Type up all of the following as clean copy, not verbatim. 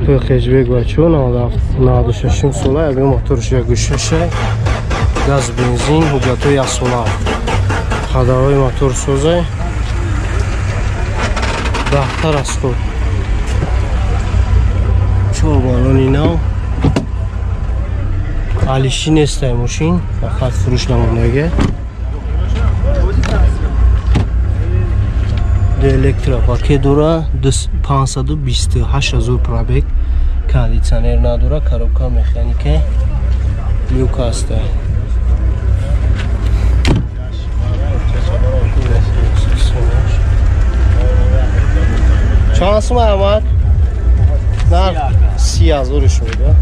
Опел хэтчбек бачо 96 сола, объем моторш 1.6, газ бензин, ҳуҷҷатҳои яксола. Ходовой мотор созай. Даҳта расход. 4 баллони нав. Алиши нестай мошин, фақат фурӯш намондага. Электропакет дора, 528 ҳазор пробег, кондитсионер надора, коробка механика, люк аста. Чанд сум амак? Нарх 30 ҳазор шуда.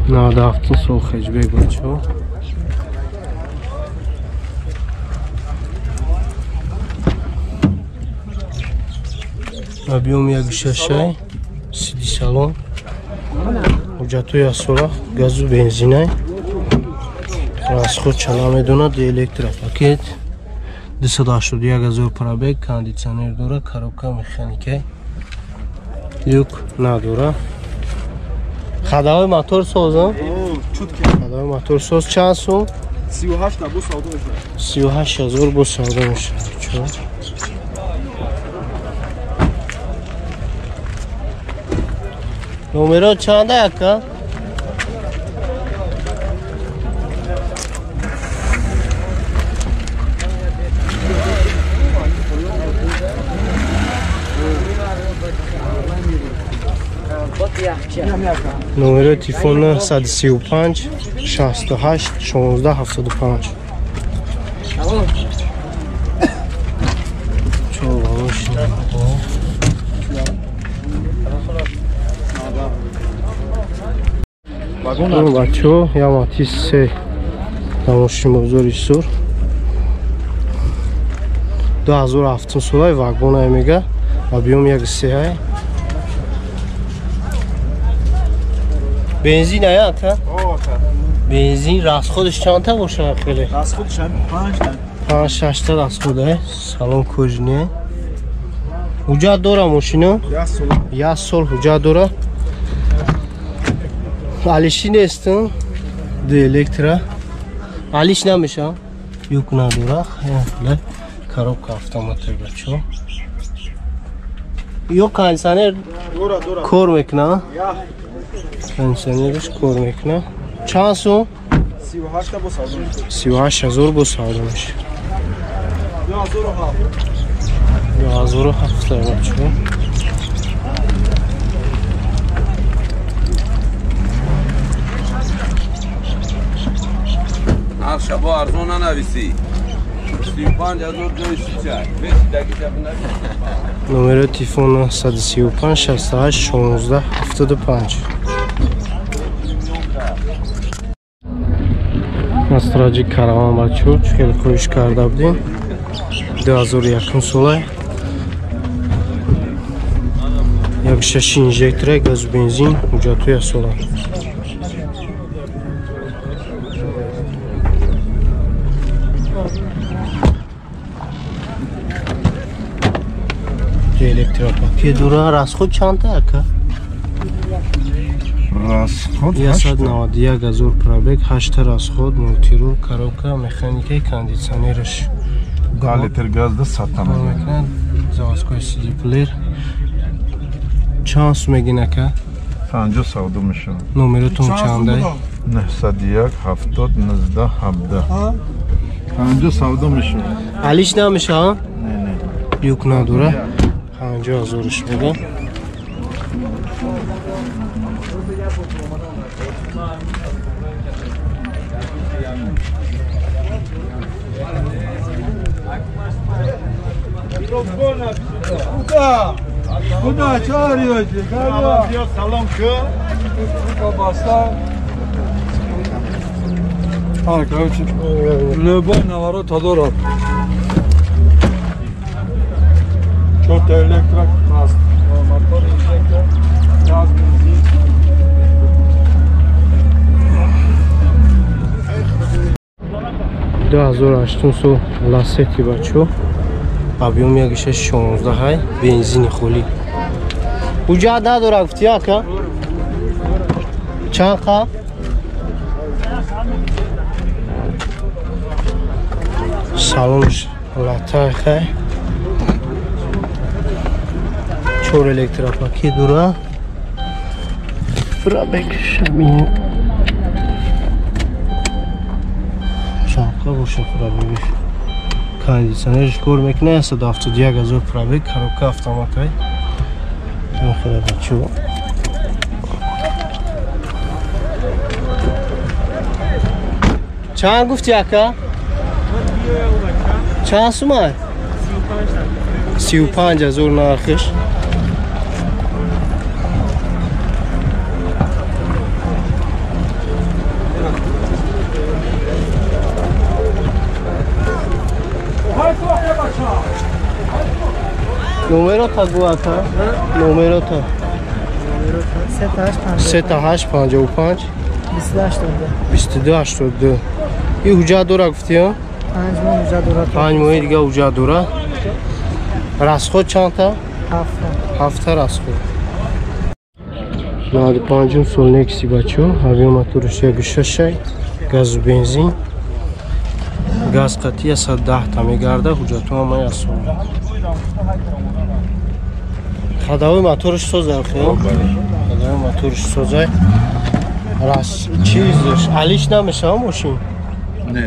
Навдаҳтун сол хэтчбек бачо. Объем 1.6, сиди салон, ҳуҷҷатҳои яксола, газу бензинай, расход ча намедонад, электропакет, 281 ҳазор пробег, кондитсионер дора, коробка механика, люк надора. Ходовой мотор созам? Ходовой мотор соз чанд сум? 38 бо савдо мешавад. 38 ҳазор бо савдо мешавад. Номеро чанда яка? Номерои телефон 935 68 16 75. Бачо, я Матиз се тамоши мозори сур 2007 солаи вагонае мега, объем 1.3. Бензин ая ака? Бензин расходш чандта бошад хеле? Расходш 5 6 та расход ай. Салон кожаный. Ҳуҷҷат дора мошино? Як сол ҳуҷҷат дора. Алиши нестам. Ду электро. Алиш намеша. Юк надора. Коробка автомат бачо. Ё кондитсионер кор мекуна? Кондитсионерш кор мекуна. Чанд сум? 38 ҳазор бо савдо мешавад. 2007 бачо. Нарх шабо арзон нанависӣ. 35 ҳазор ҷои сича. Номерои телефон 935 68 16 75. Астраҷи караван бачо, чӣ хеле хоҳиш карда будем. 2001 солай. 1.6 инжектора, газу бензин, ҳуҷҷатҳои яксола. Электропакет дора. Расход чандта ака? Расход 191 ҳазор пробег, 8 расход, мультирул, коробка, механика, кондитсионерш. 10 литр газ да 100 мекунад. Заводской CD плеер. Чанд сум мегин ака? 50 савдо мешавад. Номеротон чандай? 901 70 19 17. 50 савдо мешавад. Алиш намешавад? Не, не. Юк надора. 50 ҳазорш меган. Любой наворот дорад. Чорта электро, мотор инжектор, газ, бензин. 2008 сол Ласети бачо. Объем 1.16 бензини холӣ. Ҳуҷҷат надора гуфти ака? Чанд қа? Салонш латай хай. Чор электропакет дора. Пробег шабин. Чанқа боша пробегш. Кондиционерш кор мекунад 171 ҳазор пробег, коробка автоматай. Хеле бачо. Чанд гуфти ака? Чанд сумай? 35 ҳазор нархиш. Номерота гу ака? Номерота. 3855 2282. И ҳуҷҷат дора гуфти? 5 моҳ ҳуҷҷат дора. 5 моҳи дига ҳуҷҷат дора. Расход чандта? 7 расход. 95 сол Некси бачо, авиамоторш 1.6, газу бензин. Газ қатъи 110 та мегарда, ҳуҷҷатҳо ҳамаи асон. Ходовой моторш созай, ходовой моторш созай. Рас чизш алиш намешава мошин? Не.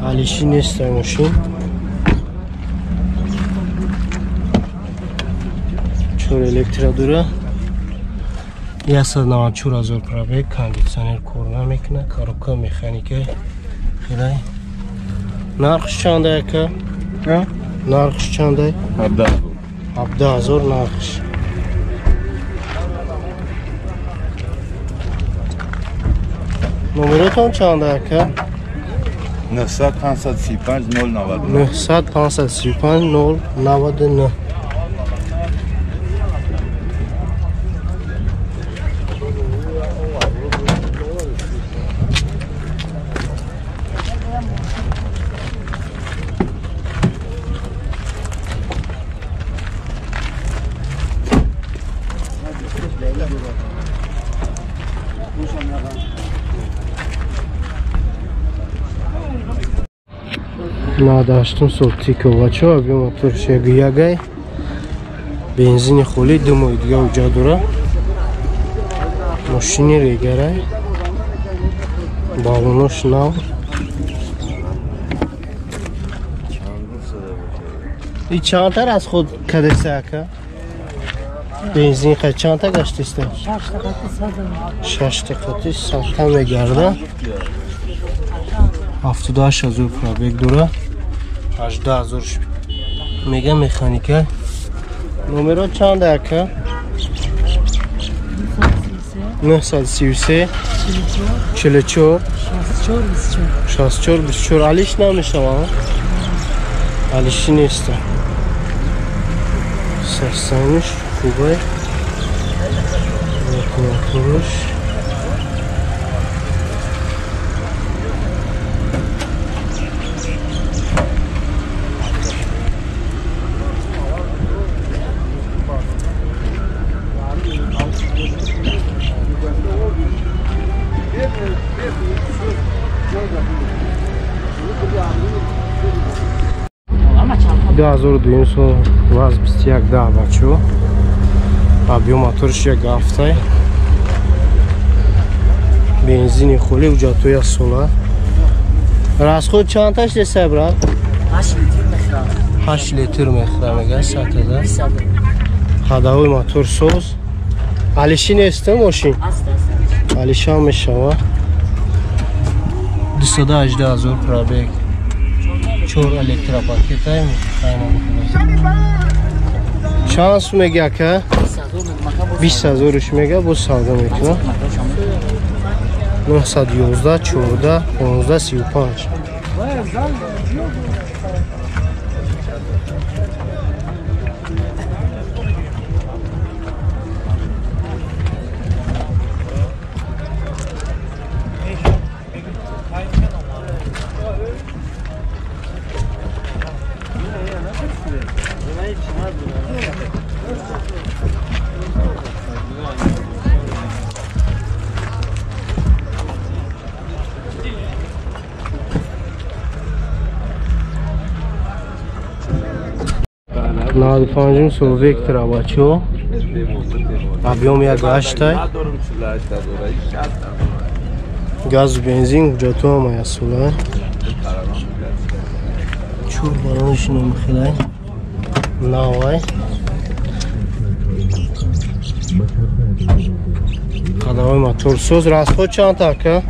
Алиши нестай мошин. Чор электро дора. 194 ҳазор пробег, кондитсионер кор намекунад, коробка механика. Хелай. Нархш чандай ака? Нархш чандай? 17 ҳазор нархш. Номеротон чанда ака? 900 535 099. 900 535 099. 98 сол Тико бачо, объем моторш 1.1, бензини холӣ, 2 моҳи дига ҳуҷҷат дора. Мошини регарай, балонош нав. И чандтар аз худ кадеса ака? Бензин хай чандта гаштиста? 6 қати 100 та мегарда. 78 ҳазор пробег дора. 18 ҳазор мега механика. Номеро чанд ака? 933 44 64 24. Алиш намешава? Алиши неста. Сарсаниш хубай. Моторш. Ду ҳазору дуюм сол ВАЗ 2110 бачо. Объем моторш 1.7, бензини холӣ, ҳуҷҷатҳои як сола. Расход чандташ деса брат? 8 литр мехӯрад. 8 литр мехӯрад мега сатада. Ходовой мотор соз. Алиши нест мошин? Алишам мешава. 218 ҳазор пробег. 4 электропакетай. Чанд сум мега ака? 20 000 мега, боз савдо мекунам. 911 14 15 35. 95 сол Вектора, бачо, объём 1,8, газу бензин, ҳуҷҷатҳо ҳама ясола. Чур балониш номихилай навай. Қадамои мотор соз. Расход чанд ака?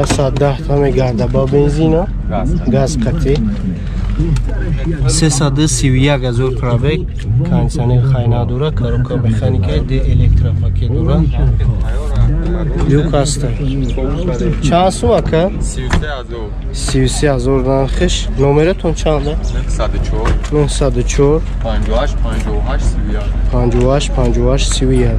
110 та мегарда ба бензина, газ қатӣ. 331 000 пробег. Кондиционер хай надора, коробка механика, д электропакет дора, люк ҳаста. Чанд сум ака? 33 000 нархиш. Номератон чанда? 904 58 58 31.